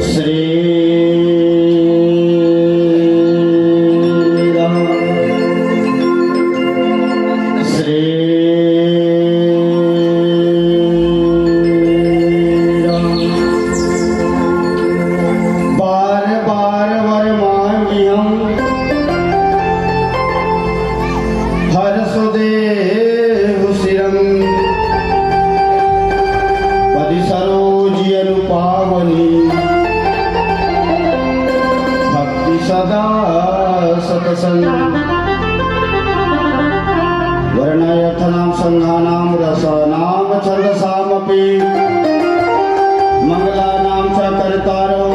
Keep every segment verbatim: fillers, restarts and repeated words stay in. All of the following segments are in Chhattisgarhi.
श्री राम, श्री राम। बार बार वर मांगी हम, हरषो देहु सिरं। पदि सरोज अनु पावनी, भक्ति सदा सतसंग। वर्णयथ नाम संघानाम रसानाम छंदसामपि। मंगलानाम च कर्तारो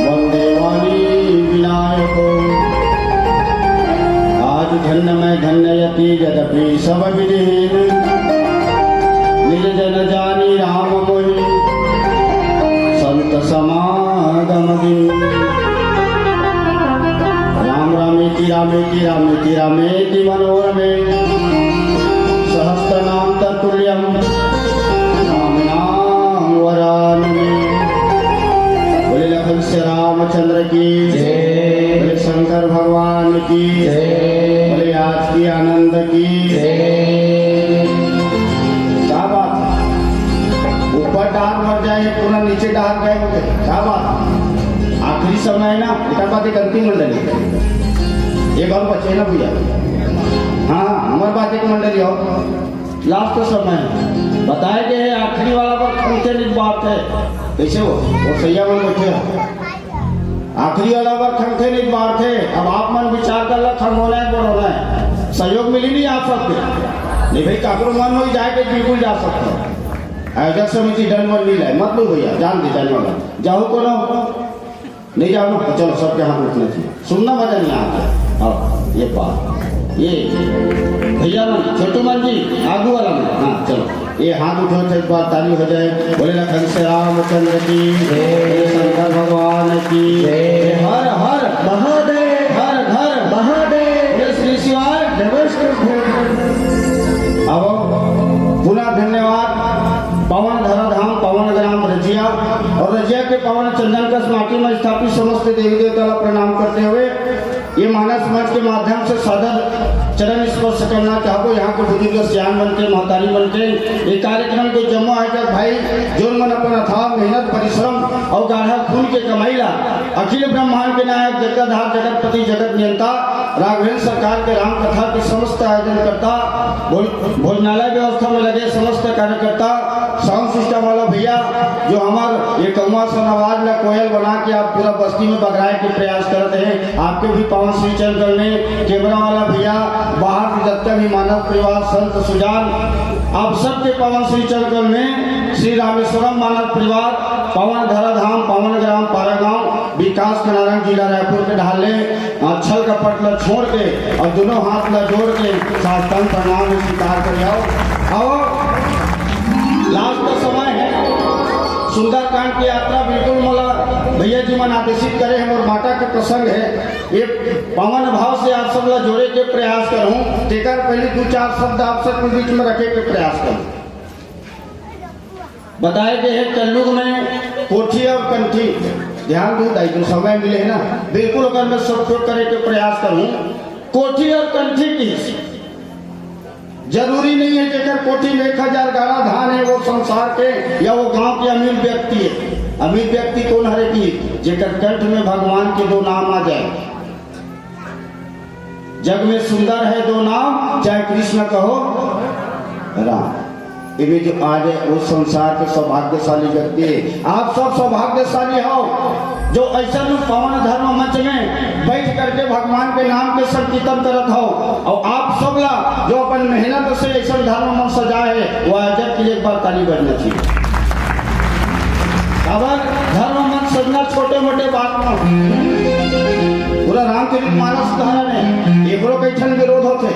वंदे वाणी विनायको। आज धन्य मैं धन्य यति यद्यपि सब विधिहीन। निज जन जानी राम मोहि संत समागम राम रामेति रामेति रामेति रामेति मनोरमे। सहस्रनाम तत्तुल्यम नाम नाम वरानने। बोले लखन श्री रामचंद्र की जय। बोले शंकर भगवान की जय। बोले आज की आनंद की जय। क्या बात है? ऊपर डहर मर जाए, पूरा नीचे डहर गए होंगे। क्या बात है? आखिरी समय है ना, एकर बाद एक अंतिम मंडली है। एक और बचे ना भैया। हाँ, हमारे बाद एक मंडली और। लास्ट समय बताए गए हैं, आखिरी वाला बर खंगथे नहीं बात है। कैसे हो? वो सैया मन बैठे हो। आखिरी वाला बर खंगथे नहीं बात है। अब आप मन विचार कर लो, खंगोना है, बोलो ना है। सहयोग मिली नहीं आप सबके। नहीं भाई, काकरो मन हो जाए के बिल्कुल जा सकते हो। आयोजक समिति डन वन नहीं लाए, मत लो भैया, जान दे जाने वाला। जाओ कोनो। नहीं जाओ ना, तो चलो, सबके हाथ उठना चाहिए। सुनना भजन यहाँ पे। हाँ, ये बात, ये भैया मन, छोटू मन जी, आगू वाला मन, हाँ, चलो, ये हाथ उठो तो एक बार ताली हो जाए। बोले लखन से रामचंद्र की जय। बोले शंकर भगवान की जय। हर हर महादेव, हर हर महादेव। बोले श्री शिवाय। नमस्कार। अब पुनः धन्यवाद पावन धरा धाम, पावन ग्राम रजिया और रजिया के पावन चंदन कस माटी में स्थापित समस्त देवी देवता ला प्रणाम करते हुए ये मानस मंच के माध्यम से सादर चरण स्पर्श करना चाहबो। यहाँ के बुजुर्ग सियान मन के, महतारी मन के, ये कार्यक्रम के जम्मो आयोजक भाई, जोन मन अपन अथाह मेहनत, परिश्रम और गाढ़ा खून के कमाई ला अखिल ब्रह्मांड के नायक, जगतधार, जगतपति, जगत नियंता राघवेंद्र सरकार के राम कथा के समस्त आयोजन करता, भोज-, भोजनालय व्यवस्था में लगे समस्त कार्यकर्ता, साउंड सिस्टम वाला भैया, जो हमार ये कौआ सन आवाज ला कोयल बना के आप पूरा बस्ती में बगराए के प्रयास करत हैं, आपके भी पावन श्री चरण कमल में। कैमरा वाला भैया, बाहर से जतका भी मानव परिवार, संत सुजान, आप सबके पावन श्री चरण कमल में। श्री रामेश्वरम मानव परिवार, पावन धरा धाम, पावन ग्राम पारा गांव, विकास खंड नारायण, जिला रायपुर के ढाले, आ, छल कपट ला छोड़ के और दोनों हाथ ला जोड़ के साष्टांग प्रणाम स्वीकार कर जाओ। और लास्ट का समय है, सुंदरकांड की यात्रा बिल्कुल मोला भैया जी मन आदेशित करे हैं, मोर माता के प्रसंग है। ये पावन भाव से आप सब ला जोड़े के प्रयास करूं, तेकर पहले दो चार शब्द आप सबके बीच में रखे के प्रयास करूं। बताए गए हैं कलयुग में कोठी और कंठी। ध्यान दो दाई, जो समय मिले है ना, बिल्कुल अगर मैं सदुपयोग करे के प्रयास करूं, कोठी और कंठी की जरूरी नहीं है जेकर कोठी में एक हजार गाड़ा धान है, वो संसार के या वो गांव के अमीर व्यक्ति है। अमीर व्यक्ति कौन हरे की? जेकर कंठ में भगवान के दो नाम आ जाए। जग में सुंदर है दो नाम, चाहे कृष्ण कहो राम। इमे जो आज है, वो संसार के सौभाग्यशाली व्यक्ति है। आप सब सौभाग्यशाली हो, जो ऐसा लोग पावन धर्म मंच में बैठ करके भगवान के नाम के संकीर्तन करत हो, और आप सब ला जो अपन मेहनत से ऐसा धर्म मंच सजा है, वो आयोजक के लिए एक बार ताली बजना चाहिए। काबर धर्म मंच सजना छोटे मोटे बात ना हो। पूरा रामचरित मानस धारण है, एकरो कई ठन विरोध होथे।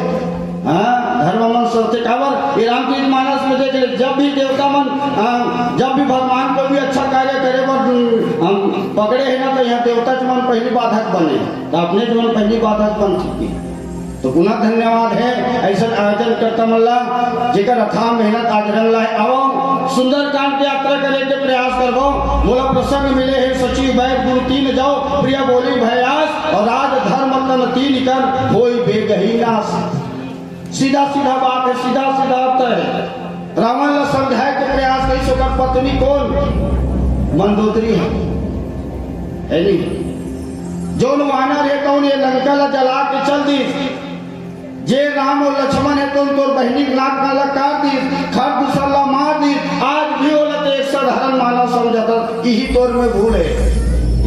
हाँ, धर्म मंच सजथे काबर, ये रामचरित मानस में देख ले, जब भी देवता मन, आ, जब भी भगवान को भी अच्छा कार्य करे बर, हम पकड़े है ना, तो यहाँ देवता के मन पहली बाधक बने, तो अपने के मन पहली बाधक बन चुकी। तो पुनः धन्यवाद है ऐसा आयोजन करता मन ला, जेकर अथाह मेहनत आज रंग लाए। आवो, सुंदरकांड के यात्रा करे के प्रयास करबो। मोला प्रसंग मिले हे सचिव बैद गुरु तीन जाओ, प्रिय बोली भयास और राज धर्म तन तीन कर होई बेगही नाश। सीधा सीधा बात है, सीधा सीधा अर्थ है। रावण ला समझाए के प्रयास करिस, ओकर पत्नी कौन? मंदोदरी है, है नहीं? जोन वानर है, तौन ये लंका ला जला के चल दिस। जे राम और लक्ष्मण है, तौन तोर बहिनी के नाक ला काट दिस, खर दूसर ला मार दिस। आज भी ओला तो एक साधारण मानव समझता, यही तोर में भूल है।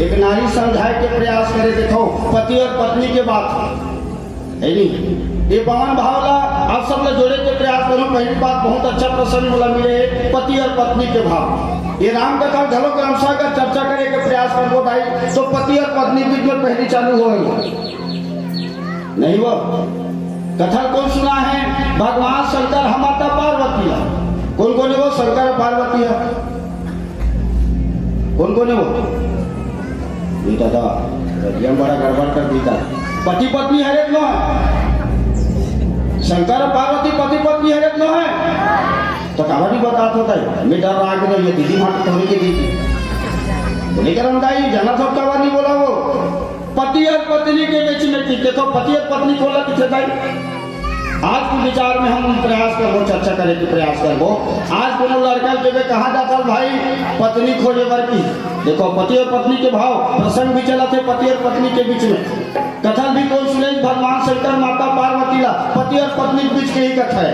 एक नारी समझाए के प्रयास करे, देखो, पति और पत्नी के बात है। है नहीं? ये पावन भाव ला आप सब ला जोड़े के प्रयास करूं। पहली बात, बहुत अच्छा प्रसंग मोला मिले, पति और पत्नी के भाव। ये राम कथा घलो क्रमशः अगर चर्चा करे के प्रयास करबो भाई, तो पति और पत्नी बीच में पहली चालू होए। नहीं वो कथा कौन सुना है? भगवान शंकर ह माता पार्वती है। कौन कौन है वो? शंकर पार्वती है। कौन कौन है वो? दादा, ये बड़ा गड़बड़ कर दी था। पति पत्नी हरे नो हे? शंकर पार्वती पति पत्नी हरे नो हे? तो काबर नहीं बतात होता है? मैं डर रहा कि ये दीदी माँ तो थोड़ी के दीदी। बोले, "करम दाई, जाना था काबर नहीं बोला वो?" पति और पत्नी के बीच में की, देखो, पति और पत्नी को लग के दाई। आज के विचार में हम प्रयास करबो, चर्चा करे के प्रयास करबो। आज कोनो लड़का के बे कहाँ जाता भाई, पत्नी खोजे बर की। देखो, पति और पत्नी के भाव प्रसंग भी चलत हे पति और पत्नी के बीच में। कथा भी कोई सुने, भगवान शंकर माता पार्वती ला, पति और पत्नी के बीच के ही कथा हे।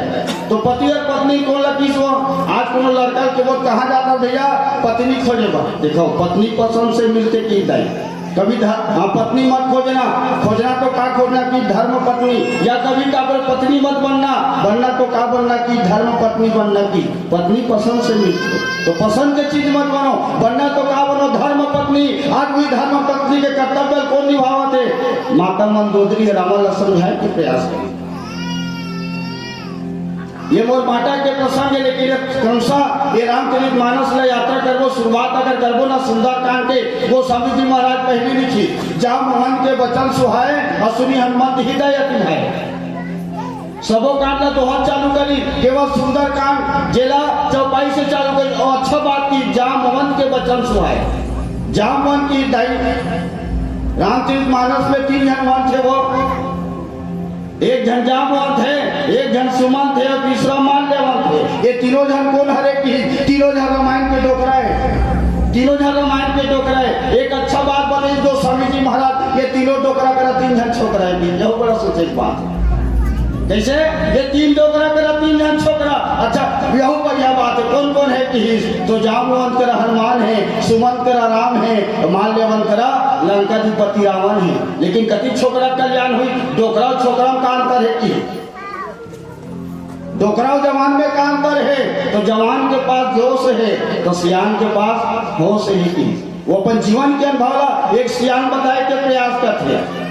तो पति और पत्नी को लग किस वो, आज कोनो लड़का के वो कहाँ जाता भैया, पत्नी खोजे बर। देखो, पत्नी पसंद से मिलते की दाई। कभी ध-, हाँ, पत्नी मत खोजना, खोजना तो का खोजना कि धर्म पत्नी, या कभी का बोले पत्नी मत बनना, बनना तो का बनना कि धर्म पत्नी बनना की। पत्नी पसंद से मिलती है, तो पसंद के चीज मत बनो, बनना तो का बनो, धर्म पत्नी। आज भी धर्म पत्नी के कर्तव्य कौन निभावत हे? माता मंदोदरी रामा ला समझाए के प्रयास करी। ये मोर बाटा के प्रसंग हे, लेकिन ये क्रमशः ये रामचरित मानस ला यात्रा करबो, शुरुआत अगर करबो ना सुंदरकांड के, गोस्वामी जी महाराज पहली लिखी, "जामवंत के वचन सुहाए, अउ सुनि हनुमंत हृदय अति भाए।" सबो कांड ला दोहर चालू करी, केवल सुंदरकांड जेला चौपाई से चालू करी, अउ अच्छा बात की जामवंत के वचन सुहाए। जामवंत की दाई रामचरित मानस में तीन झन वंत हे वो, एक झन जामवंत हे, एक झन सुमंत हे अउ तीसरा माल्यवंत हे। ये तीनों झन कोन हरे कि तीनों झन रामायण के डोकरा हे, तीनों झन रामायण के डोकरा हे। एक अच्छा बात बने गोस्वामी जी महाराज, ये तीनों डोकरा करा तीन झन छोकरा हे, यहू बड़ा सोचे के बात हे। कैसे ये तीन डोकरा करा तीन झन छोकरा? अच्छा, यहू बढ़िया बात हे। कोन कोन हे कि तो जामवंत करा हनुमान हे, सुमंत करा राम हे, माल्यवंत करा लंकाधिपति रावण हे। लेकिन कति छोकरा कल्याण हुई? डोकरा अउ छोकरा में का अंतर हे कि? डोकरा अउ जवान में का अंतर हे? तो जवान के पास जोश हे, तो सियान के पास होश हे कि? वो अपन जीवन के अनुभव ला एक सियान बताए के प्रयास करथे।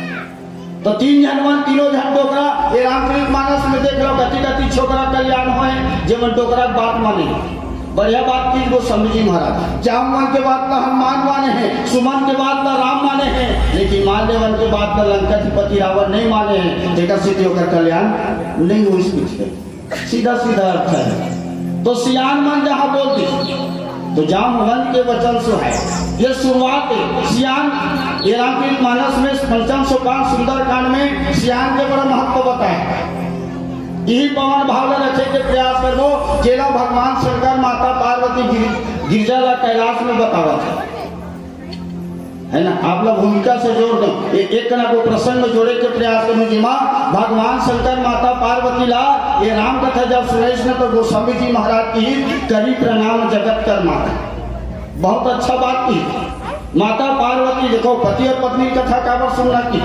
तो तीन झन मन, तीनों झन डोकरा, ये रामचरित मानस में देख लो, कति कति छोकरा कल्याण होय, जेमन डोकरा के बात माने। बढ़िया बात की गोस्वामी जी महाराज। जामवंत के बात ला हनुमान माने हे, सुमंत के बात ला राम माने हे, लेकिन माल्यवंत के बात ला लंकाधिपति रावण नहीं माने हे। तेकर सेती ओकर कल्याण नहीं होइस पीछे। सीधा सीधा अर्थ हे। तो सियान मन जहाँ बोल दी, तो जामवंत के वचन सुहाए। ये शुरुआत हे सियान, ये रामचरित मानस में पंचम सोपान सुंदरकांड में सियान के बड़ा महत्व बताए। यही पवन भाव ला रखे के प्रयास करबो, जेला भगवान शंकर माता पार्वती गिर-, गिरजा ला कैलाश में बतावत हे, है ना? आप लोग भूमिका से जोड़ दो, ए-, एक ना को प्रसंग में जोड़े के प्रयास करूँ, जेमा भगवान शंकर माता पार्वती ला ये राम कथा जब सुनाइस न, तो गोस्वामी जी महाराज की करी प्रणाम जगत कर माता। बहुत अच्छा बात की। माता पार्वती, देखो, पति और पत्नी कथा काबर सुनना की,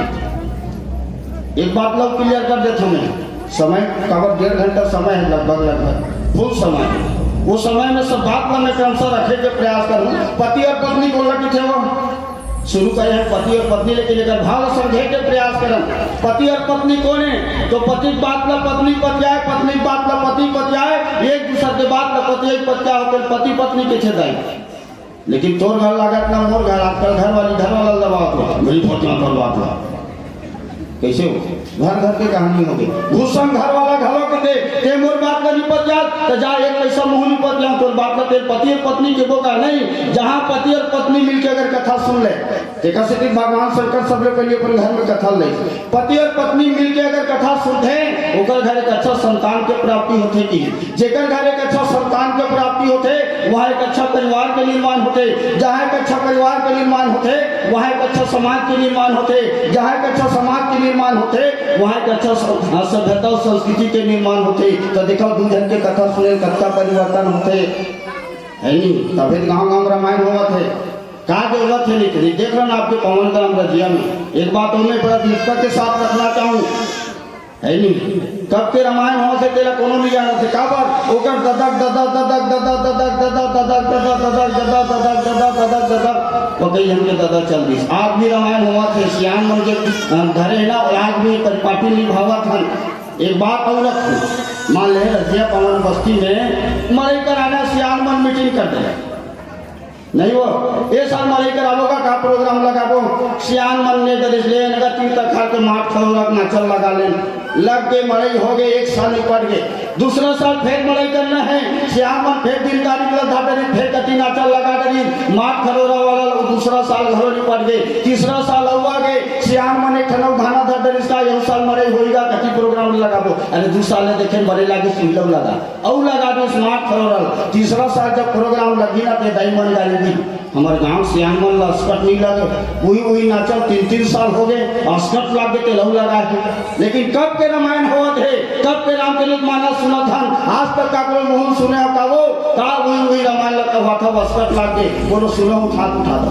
एक बात लो क्लियर कर देता हूँ मैं। समय काबर डेढ़ घंटा समय हे लगभग, लगभग फुल समय हे। वो समय में सब बात ला मैं क्रमशः रखे के प्रयास करूँ। पति और पत्नी बोलना की थे वो शुरू करे हे पति और पत्नी, लेकिन एकर भाव समझे के प्रयास करन। पति और पत्नी कोन हे? तो पति के बात ला पत्नी पतियाए, पत्नी के बात ला पति पतियाए, एक दूसर के बात ला पति पतियाए, होकर पति पत्नी के छेदाई। लेकिन तोर घर लागत ना मोर घर, आजकल घर वाली घर वाला दबावत हो, मेरी फोटो पर बात ला। कैसे हो? घर घर के कहानी हो गई। घुसम घर वाला घलो के दे, ते मोर बात ला नहीं पतियात, तो जा एक पैसा मुँह नहीं पतिया, तोर बात ला तेरे पति और पत्नी के बोका नहीं। जहाँ पति और पत्नी मिलके अगर कथा सुन ले, तेकर सेती भगवान शंकर सबले पहले अपन घर में कथा ले। पति और पत्नी मिलके अगर कथा सुनथे, ओकर घर एक अच्छा संतान के प्राप्ति होथे की। जेकर घर एक अच्छा संतान के प्राप्ति होथे, वहाँ एक अच्छा परिवार के निर्माण होथे। जहाँ एक अच्छा परिवार के निर्माण होथे, वहाँ एक अच्छा समाज के निर्माण होथे। जहाँ एक अच्छा समाज के निर्माण होथे, वहाँ एक अच्छा स-, सभ्यता और संस्कृति के निर्माण होथे। तो देखो, दू झन के कथा सुने कतका परिवर्तन होथे, है नी? तभे तो गाँव गाँव रामायण होवत हे। का जरूरत हे, लेकिन देख लो ना आपके पवन राम रजिया में। एक बात और मैं बड़ा दृढ़ता के साथ रखना चाहूँ, है नी? कब के रामायण होवत हे, तेला कोनो नहीं जानत हे। काबर? ओकर ददक, ददक, ददक, ददक, ददक, ददक, ददक, ददक, ददक, ददक, ददक, ददक, ददक, ददक, वो कई हमके ददक चल दिस। आज भी रामायण होवत हे, सियान मन के, अ, धरे हे ना, और आज भी परिपाटी निभावत हन। एक बात और रखूं, मान ले रजिया पवन बस्ती में मड़ई कराना सियान मन मीटिंग कर दे। नहीं वो, ए साल मड़ई कराबो का, का program लगाबो? सियान मन ने दरिस ले नगा तीर तखार के माठ खरोरा के नाचल लगा लेन। लग गे मड़ई हो गे, एक साल निपट गे। दूसरा साल फेर मड़ई करना हे, सियान मन फेर दिन तारीख ला धा डरिस, फेर कति नाचल लगा डरिस, माठ खरोरा वाला ला दूसरा साल घलो निपट गे। तीसरा साल अउ आ गे, सियान मन एक ठन अउ घाना धर डरिस का, एहू साल मड़ई होही गा, कति program लगाबो? अरे दू साल ले देखे बड़े लागे सुई लउ लगा। अउ लगा दे smart खरोरा ल। तीसरा साल जब program लगी ना, ते दाई मन गारी दी, "हमर गांव सियान मन ल अस्कट नइ लगे, उही उही नाचल, तीन तीन साल हो गे, अस्कट लाग गे, ते लउ लगा हे।" लेकिन कब के रामायण होवत हे, कब के रामचरित मानस सुनत हन, आज तक काकरो मुंह सुने हो का वो, का उही उही रामायण ल कहत हव, अस्कट लाग गे, बोलो सुनो, उठा उठा दो।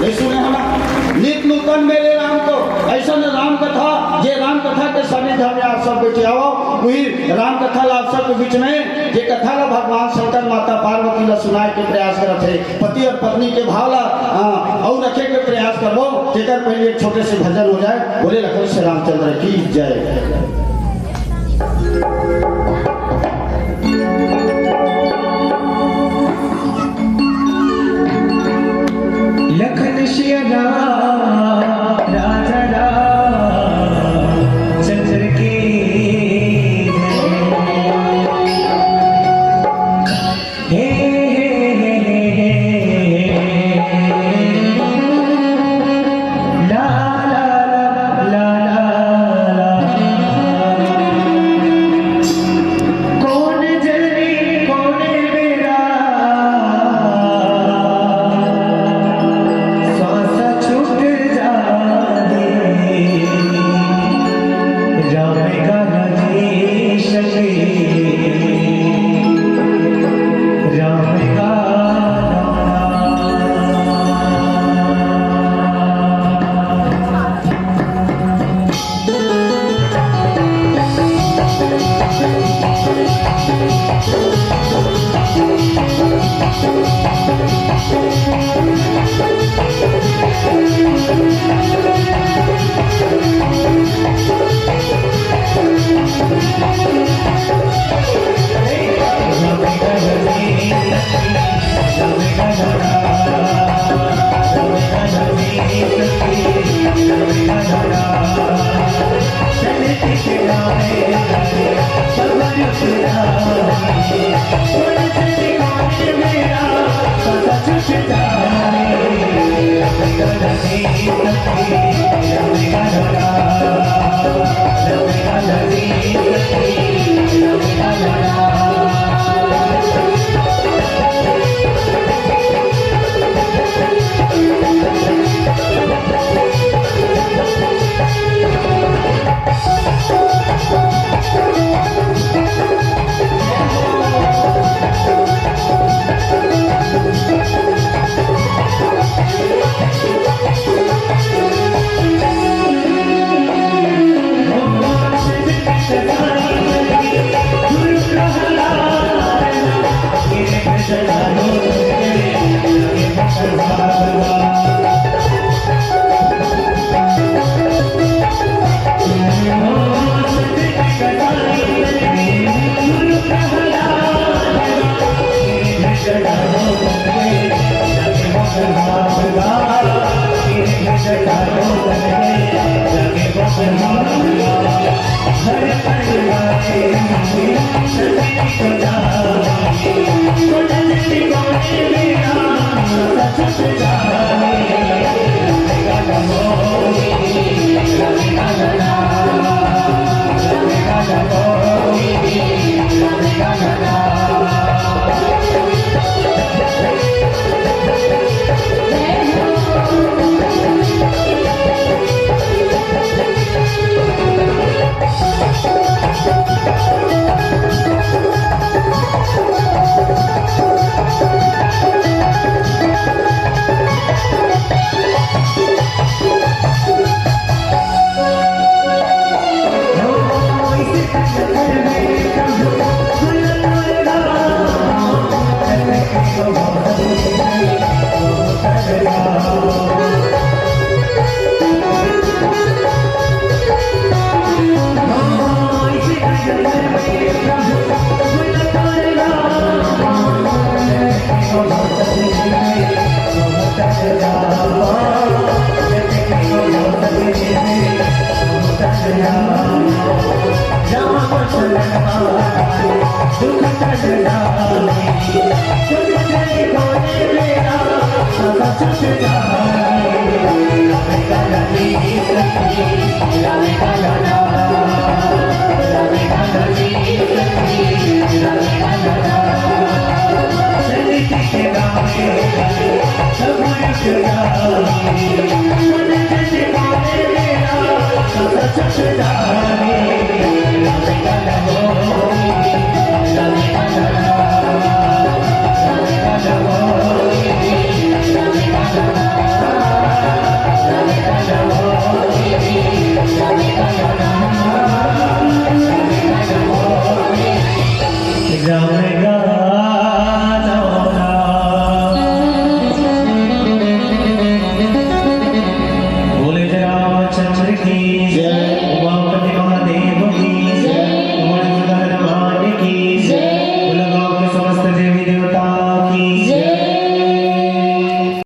नहीं सुने हो ना? नित नूतन मिले राम को, अइसन राम कथा, जे राम कथा के सानिध्य में आप सब बैठे आओ, वही राम कथा ला आप सबके बीच में, जे कथा ला भगवान शंकर माता पार्वती ला सुनाए के प्रयास करत हे, पति और पत्नी के भाव ला, आ, अउ रखे के प्रयास करबो। तेकर पहले एक छोटे से भजन हो जाए। बोले लखन से रामचंद्र की जय। लखन सिया राम, राजा राम चंद्र की जय। हे, हे, हे, हे, हे, हे। ला, ला, ला, ला, ला, ला। कोन जनी कोन बेरा सांस छूट जाए। राम का राजेश के, राम का